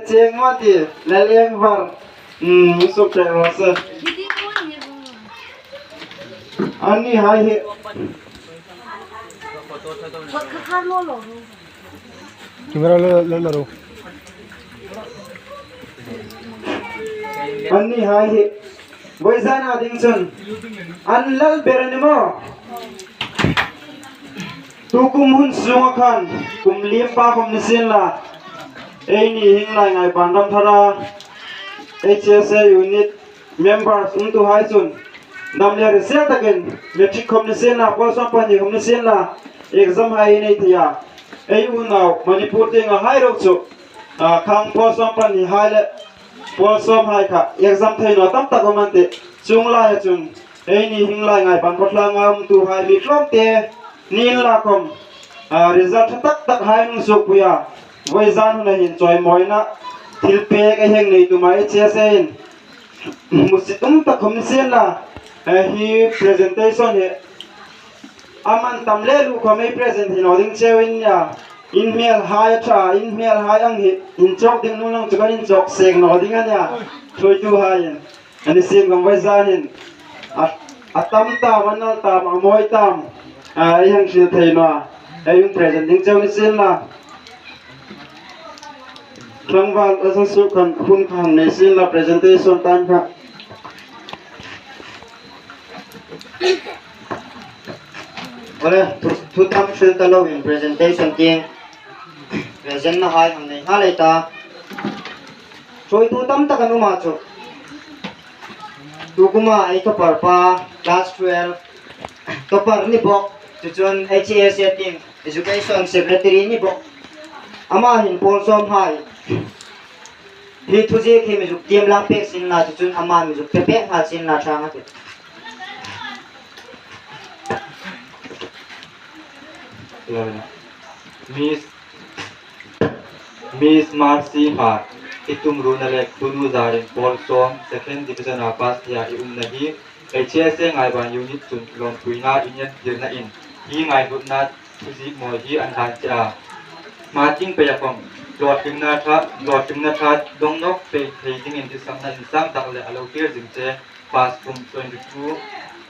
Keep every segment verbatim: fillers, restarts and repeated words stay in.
Cheng ma ti, Lal Engvar. Hmm, suk pek ro se. Anni hai hi. Camera lo, lo, lo, lo. Anni hai hi. Voizana ding chun. An lal ber a ni maw. Tukum hun sunga khan, kum liem pa khom ni sien la. Eini hieng lai Ngaipan Ramthara H S A unit members umtuhai chun dam le hrisel takin matric khom ni sien la, pawl sawm pahni khom ni sien la, exam hai nei thei a. Ei unau Manipur tienga hai ruok chu, a, khang pawl sawm pahni hai le pawl sawm hai kha exam thei naw tam tak um an tih. Chuong laia chun eini hieng lai Ngaipan khawtlanga umtuhai mi tlawmte ni inla khom, a, result ṭha tak tak hai hung suokpui a. Voizan huna hin chawimawina thilpek ei hang nei tum a, H S A in hmusit um tak khom ni sien la, eh, hi presentation hi a man tam le luh khom ei present hi naw ding cheu a nih a. In hmel hai a ṭha, in hmel hai ang hi inchawk ding nuom lang chu kan inchawk seng naw ding a nih a. Ṭhuoituhai in. Ani sien khom voizan hin. A, a tam tam, a nal tam, a mawi tam. A, ei hang hril thei naw a. Ei hung present ding cheu ni sien la. Tlangval a sa su khan hun khan nei sien la presentation time kha. Ole, thu, thu tam hril ta loin presentation tieng. Present na hai hang nei nghal ei ta. Ṭhuoitu tam tak an um a chu. Tukuma ei topper pa, class twelve, topper ni bawk, chu chun H S A tieng, education secretary ni bawk. Ama hin pawl sawm hai. Hi thuziek hi mi zuk tiem lang pek sien la, chu chun ama mi zuk pe pek nghal sien la ṭha a tih. Miss Miss Mercy Hmar, i tumruna le khunu zarin pawl sawm second division-a pass thei a i umna hi H S A Ngaipan unit chun lawmpuina inentirna in hi ngaihlutna thuziek mawi hi an hlan che a. Hma tieng peia khom, hlawtlingna ṭha, hlawtlingna ṭha dong nawk pei thei dingin ditsakna insang tak le a lo thlir zing che. Pass kum twenty-two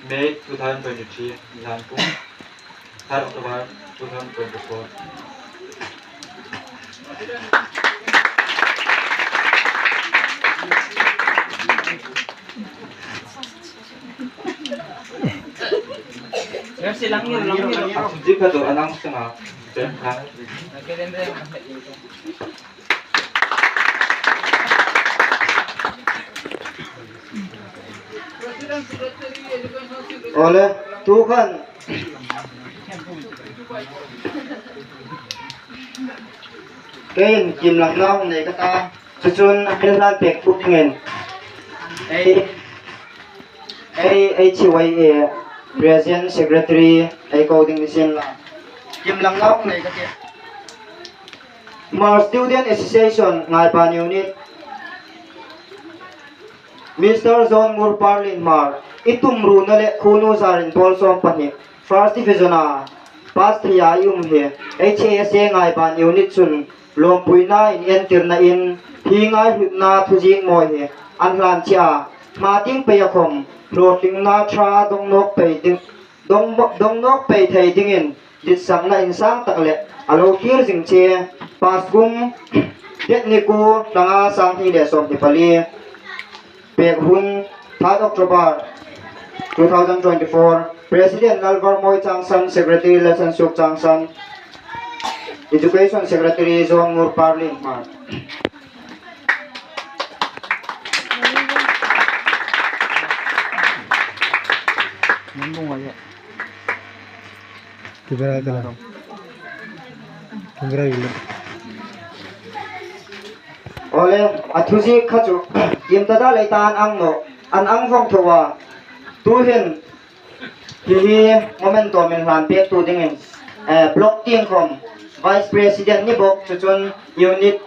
May two thousand twenty-three, hlan kum third October two thousand twenty-four. Mercy, lang niyo, lang niyo. Ang subject ka to, anong gusto nga? Ole, tu khan. Keiin kimlangna nei ka ta. Chu chun a hmel hlan pek phut dingin. Ei, ei, H Y A President Secretary ei ko ding ni sien la. Kimlangna nei ka tih. Hmar Student Association Ngaipan Unit. Mister John Ngurparlin Hmar, i tumruna le khunu zarin pawl sawm pahni, First Division-a pass thei a i um hi, H S A Ngaipan Unit chun lawmpuina inentirna in hi ngaihlutna thuziek mawi hi an hlan che a, hma tieng peia khom hlawtlingna ṭha dong nawk pei ding, dong, dong nawk pei thei dingin ditsakna insang tak le a lo thlir zing che. Pass kum, date ni kuo, tlanga, sanghni le sawmhni pali. Pek hun, third October two thousand twenty-four. President Lalvarmawi Changsan, Secretary Lalsansuk Changsan, Education Secretary John Ngurparlin Hmar. Camera ka la. Camera ka la. Ole, a thuziek kha chu, kim ta da lei ta an ang naw, an ang vawng tho a. Tuhin, hi hi moment-a min hlan pektu dingin, eh, block tieng khom, Vice President ni bawk, chu chun unit,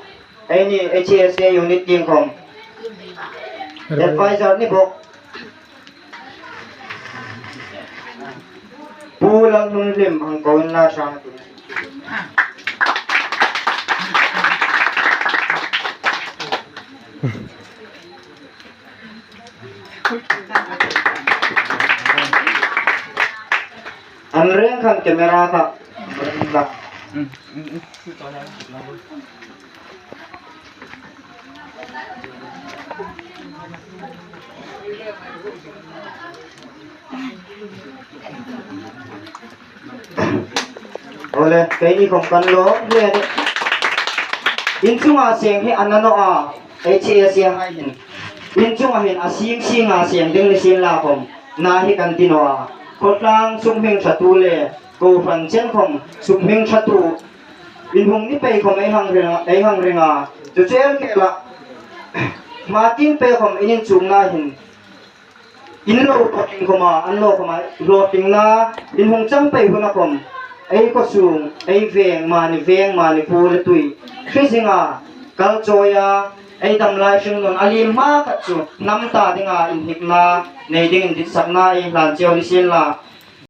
eini H S A unit tieng khom. Advisor ni bawk. Pu Lalnunhlim hang ko inla ṭha. Khan camera kha. Ole, keini khom kan lo, le. In chunga seng hi an na naw a, H S A hai hin. In chunga hin a sing singa seng ding ni sien la khom, na hi kan ti naw a. Khawtlang suk hming ṭhatu le, ko hran chen khom, suk hming ṭhatu. In hung ni pei khom ei hang ring a, ei hang ring a. Chu chel ke la. Hma tin pei khom in inchukna hin. In lo hlawtling khoma, an lo khoma, hlawtlingna, in hung chang pei huna khom, ei khawsung, ei veng, mani veng, mani pu le tui, hre zinga, kal chawia, ei dam lai hringnun, a liem hma khat chu, hnam ta dinga, inhnikna, nei dingin ditsakna, ei hlan cheu ni sien la,